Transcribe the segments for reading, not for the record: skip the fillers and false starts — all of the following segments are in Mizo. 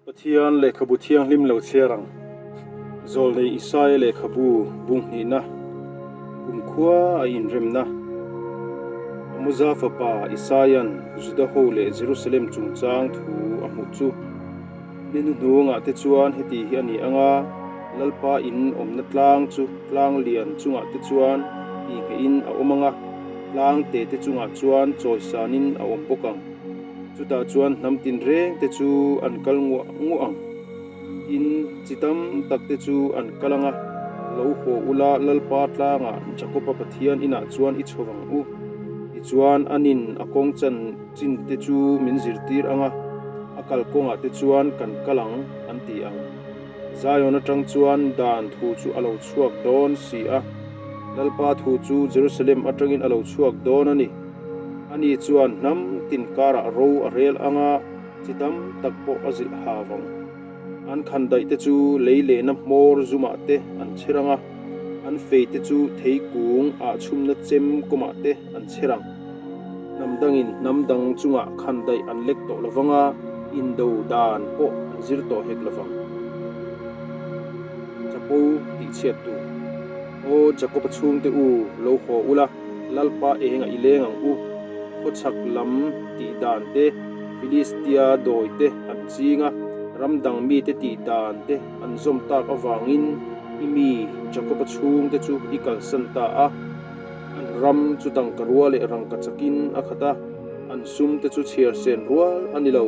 Pathian lehkhabu thianghlim lo chhiar ang. Zawlnei Isaia lehkhabu bung hnihna, kumkhua a inremna. Amuza fapa Isaia'n Juda ho leh Jerusalem chungchang thu a hmuh chu. Ni hnuhnungah te chuan heti hi a ni ang a, Lalpa in awmna tlang chu tlang lian chungah te chuan tihnghehin a awm ang a, tlang te te chungah chuan chawisanin a awm bawk ang. Chutah chuan hnam tinreng te chu an kal nguah nguah ang. Tin, chi tam tak te chu an kal ang a, Lo haw ula Lalpa tlangah Jakoba Pathian inah chuan i chho vang u. Tichuan, anin a kawng chan chin te chu min zirtir ang a, a kalkawngah te chuan kan kal ang, an ti ang. Zion atang chuan dan thu chu a lo chhuak dawn si a, Lalpa thu chu Jerusalem atangin a lo chhuak dawn a ni. Ani chuan hnam tin karah ro a rel ang a, chi tam tak pawh a zilh ha vang. An khandaih te chu lei lehna hmawr zumah te an chher ang a, an fei te chu thei kung ah chhumna chem kawmah te an chher ang. Hnam dangin hnam dang chungah khandaih an lek tawh lo vang a, indo dan pawh an zir tawh hek lo vang. Chapo tih chhiat tur. Aw Jakob-a chhungte u, lo haw ula, Lalpa engah i leng ang u. Khawchhak lam tih dan te, Filistia dawi te an ching a, ram dang mite tih dan te an zawm tak avangin i mi Jakob-a chhungte chu i kalsan ta a. An ram chu tangka rual leh rangka chakin a khat a, an sum te chu chhiar sen rual a ni lo.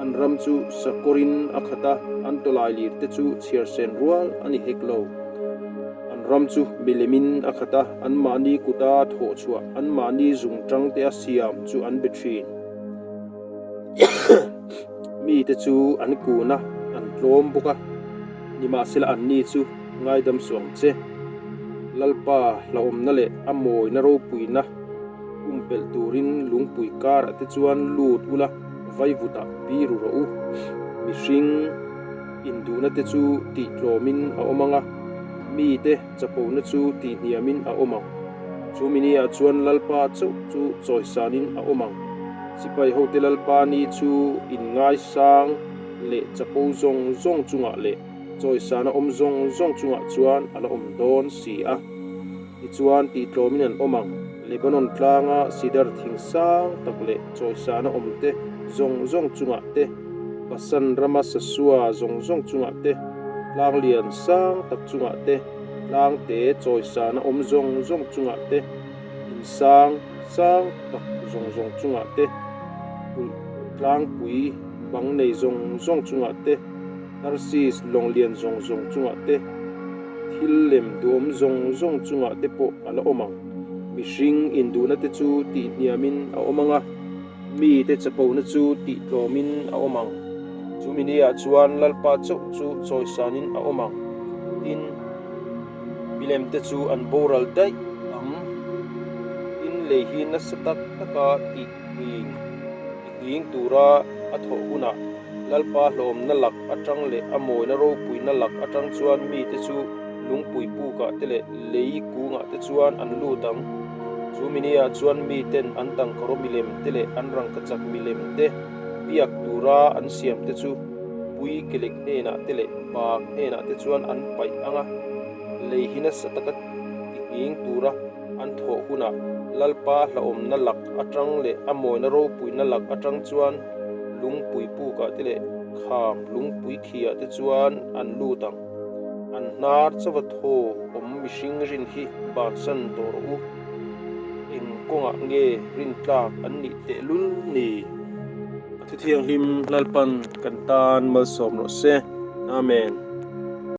An ram chu sakawrin a khat a, an tawlai lir te chu chhiar sen rual a ni hek lo. An ram chu milemin a khat a, anmahni kuta thawh chhuah, anmahni zung tang te a siam chu an be thin. Mite chu an kun a, an tlawm bawk a, nimahsela anni chu ngaidam suh ang che. Lalpa hlauhawmna leh a mawina ropuina pumpelh turin lungpui karah te chuan lut ula vaivutah biru rawh u. Mihring induhna te chu tihtlawmin a awm ang a, mite chapona chu tihhniamin a awm ang. Chu miniah chuan Lalpa chauh chu chawisanin a awm ang. Sipai hote Lalpa ni chu inngaisang leh chapo zawng zawng chungah leh chawisana awm zawng zawng chungah chuan a la awm dawn si a. Tichuan tihtlawmin an awm ang. Lebanon tlanga sidar thing sang tak leh chawisana awmte zawng zawng chungah te, Basan rama sasua zawng zawng chungah te, tlang lian sang tak chungah te, tlangte chawisana awm zawng zawng chungah te, in sang sang tak zawng zawng chungah te, kulh tlangpui bang nei zawng zawng chungah te, Tarsis lawng lian zawng zawng chungah te, thil lem duhawm zawng zawng chungah te pawh a la awm ang. Mihring induhna te chu tihhniamin a awm ang a, mite chapona chu tihtlawmin a awm ang. Chu miniah chuan Lalpa chauh chu chawisanin a awm ang. Tin, milemte chu an boral daih ang. Tin, lei hi nasa tak taka tih nghing i nghing tura a thawh hunah Lalpa hlawmna lak atang leh a mawina ropuina lak atang chuan mite chu lungpui pukah te leh lei kungah te chuan an lut ang. Chu miniah chuan miten an tangkaraw milem te leh an rangkachak milem te biak tura an siam te chu pui kelek hnenah te leh bak hnenah te chuan an paih ang a, lei hi nasa taka ti nghing tura an thawh hunah Lalpa hlauhawmna lak atang leh a mawina ropuina lak atang chuan lungpui pukah te leh kham lungpui khiah te chuan an lut ang. An hnar chauha thaw awm mihring rin hi bansan tawh rawh u. Eng kawngah nge rin tlak an nih tehlul ni? A thuthianghlim Lalpan kan tan malsawm rawh se. Amen.